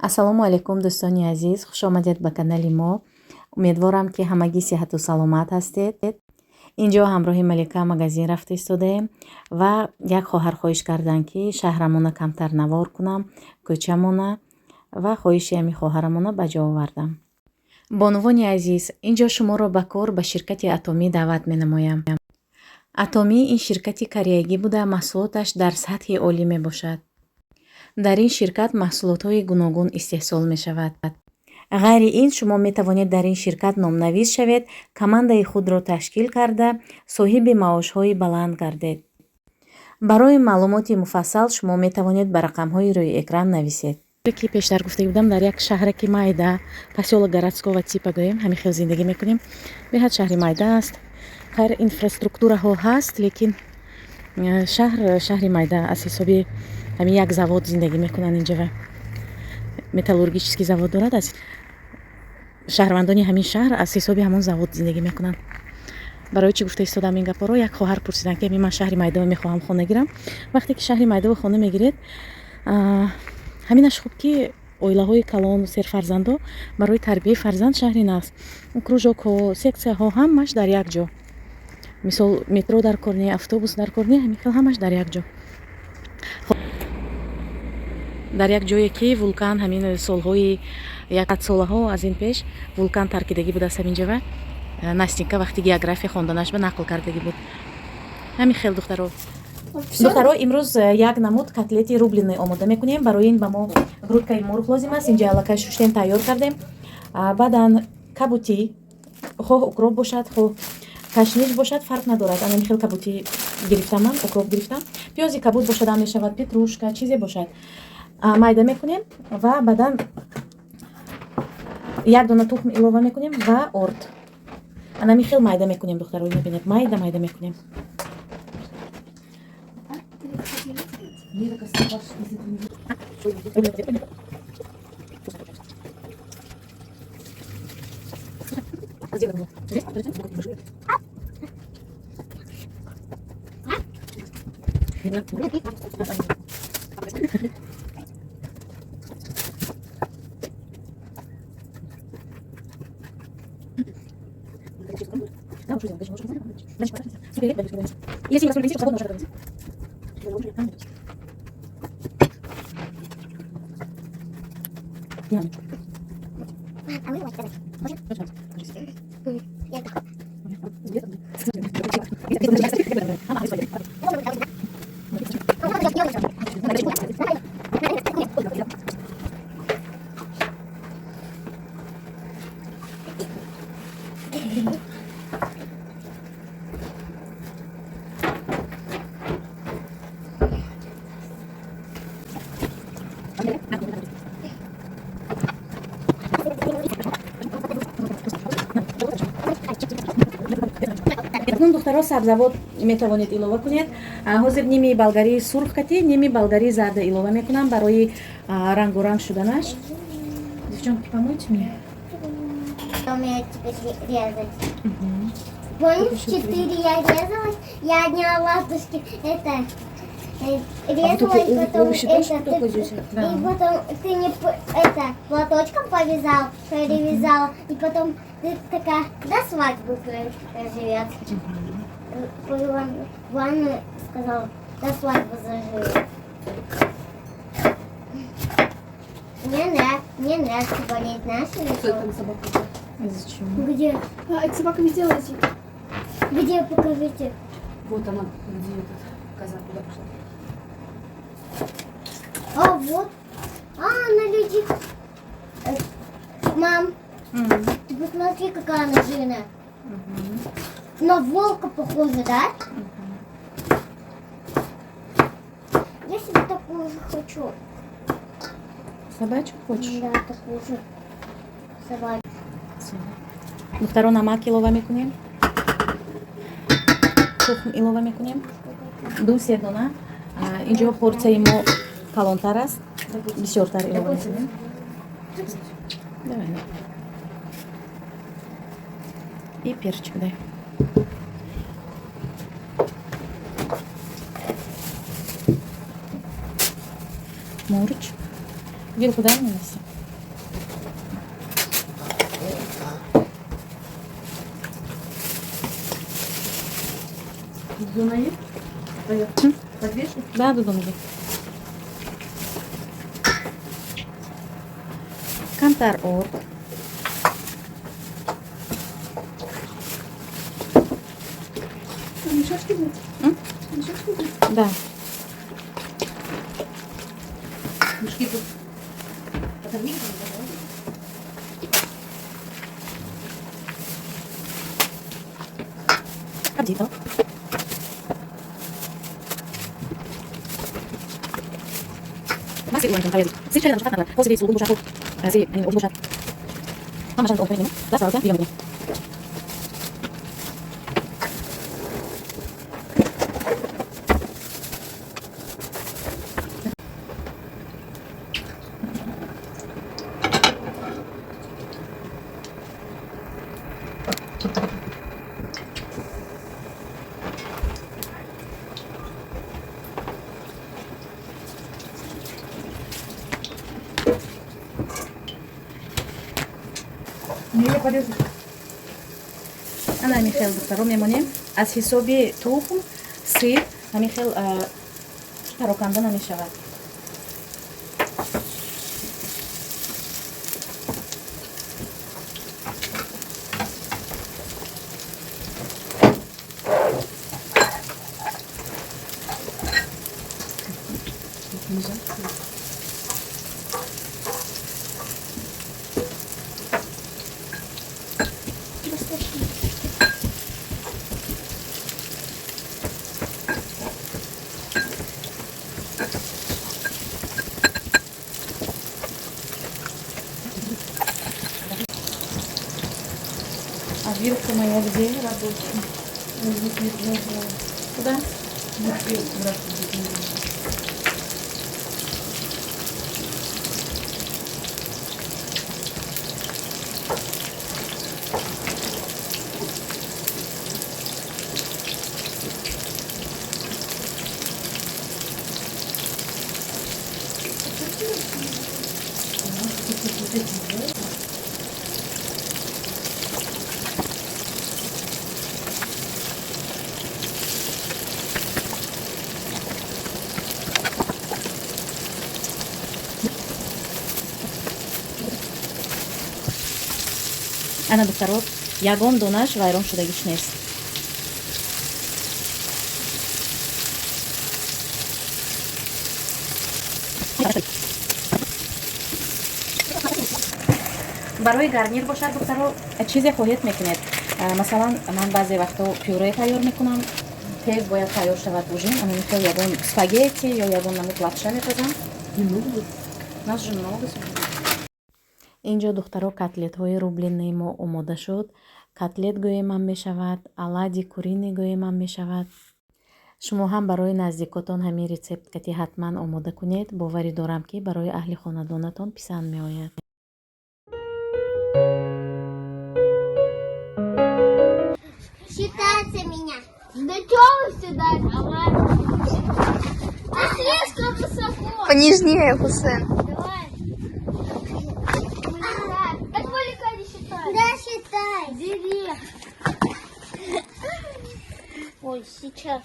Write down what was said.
Ассалому алайкум, дӯстони азиз, хушомадед ба канали мо. Умедворам, ки ҳамагӣ сиҳату саломат ҳастед. Инҷо ҳамроҳи Малика магазин рафта истодаем ва як хоҳар хоҳиш карданд, ки шаҳрамона камтар навор кунам, кӯчамона, ва хоҳиши ҳамин хоҳарамона ба ҷо овардам. Бонувони азиз, инҷо шуморо ба кор ба ширкати Атомӣ даъват менамоям. Атомӣ ин ширкати кореягӣ буда, маҳсулоташ дар сатҳи олӣ мебошад. Дар ин ширкат маҳсулотҳои гуногун истеҳсол мешавад. Ғайри ин, шумо метавонед дар ин ширкат номнавис шавед, командаи худро ташкил карда, соҳиби маошҳои баланд гардед. Барои маълумоти муфассал шумо метавонед ба рақамҳои рӯи экран нависед. Ки пештар гуфта будам, дар як шаҳраки майда, посёлок городского типа гӯем, ҳамин хел зиндагӣ мекунем. Беҳад шаҳри майда аст. Хайр, инфраструктураҳо ҳаст, лекин шаҳр шаҳри майда, аз ҳисоби ҳамин як завод зиндагӣ мекунанд инҷава. Металлургический завод дорад, аз шаҳрвандони ҳамин шаҳр аз ҳисоби ҳамон завод зиндагӣ мекунанд. Барои чӣ гуфта истодам ин гапҳоро? Як хоҳар пурсиданд, ки ман шаҳри майдава мехоҳам хона гирам. Вақте ки шаҳри майдава хона мегиред, ҳаминаш хуб, ки оилаҳои калон, серфарзандо, барои тарбияи фарзанд шаҳри нағз. Кружокҳо, сексияҳо ҳамаш дар як ҷо. Мисол, метро дар кор не, автобус дар кор не, ҳамин хел ҳамаш дар як ҷо. Дар як ҷое ки вулкан ҳамин солҳои яксолаҳо аз ин пеш вулкан таркидагӣ будааст, ҳаминҷава Настенька вақти география хонданаш ба нақл кардагӣ буд. Ҳамин хел, духтаро. Духтаро, имрӯз як намуд котлети рубленый омода мекунем. Барои ин ба мо грудкаи мурғ лозим аст. Инҷа аллакай шуштем, тайёр кардем. Баъдан кабутӣ, хоҳ укроп бошад, хоҳ кашнич бошад, фарқ надорад. Анами хел кабутӣ гирифтам ман, укроп гирифтам. Пиёзи кабуд бошадам мешавад, петрушка, чизе бошад. Майда мекунем ва баъдан як дона тухм илова мекунем ва орд. Анами хел майда мекунем, духтаро, мебинед, майда майда мекунем. Акнун, духтаро, сабзавот метавонед илова кунед. Ҳозир ними болгарии сурх кати, ними болгарии зарда илова мекунам барои рангоранг шуданаш. Девчонки, помойте мне. Умею теперь резать. Помнишь, в 4 я резалась, я одни ладушки это резала, А вот и потом овощи тоже это, туда кладете? Да. И потом ты не это платочком повязал, перевязала, и потом ты такая, до свадьбы живет. Повела в ванну, сказала, до свадьбы заживет. Мне нравится болеть, знаешь, или Что что? там собака? Зачем? Где? А, эта собака везде лазит. Где, покажите? Вот она, где этот коза, куда пошла? А, вот. А, она лежит. Мам, ты посмотри, какая она жирная. На волка похожа, да? Я себе такую же хочу. Собачку хочешь? Да, такую же собачку. Духтаро, намак илова мекунем, тухм илова мекунем, ду се дона. Инҷо порсияи мо калонтар аст, бисёртар илова мекунем. Давай. И перчик дай. Мурч. Вилку дай мне, Настя. Да, дудона. Камтар орд. Мешочки взять? Мешочки взять? Да. Мешки тут. Подожди, Ана ҳамин хел, духтаро, мемонем. Аз ҳисоби тухм, сир ҳамин хел пароканда намешавад. А вилка моя где рабочая? Куда? Ана, духтаро, ягон донаш вайрон шудагиш нест. Барои гарнир бошад, духтаро, чизе хоҳед мекунед. Масалан, ман баъзе вақтҳо пюре тайёр мекунам, тез бояд тайёр шавад ужин. Ана михел ягон спагетти ё ягон намуд лапша мепазам. Нас же много. Инҷо, духтаро, котлетҳои рубленые мо омода шуд. Котлет гӯемам мешавад, оладьи куриный гӯемам мешавад. Шумо ҳам барои наздикотон ҳамин рецепт кати ҳатман омода кунед. Боварӣ дорам, ки барои аҳли хонадонатон писанд меояд. Считайте меня. Да чё вы сюда? Давай. Ты слишком высоко. Понижнее, Хусен. Давай. Так Малика не считай. Да, считай. Бери. Ой, сейчас.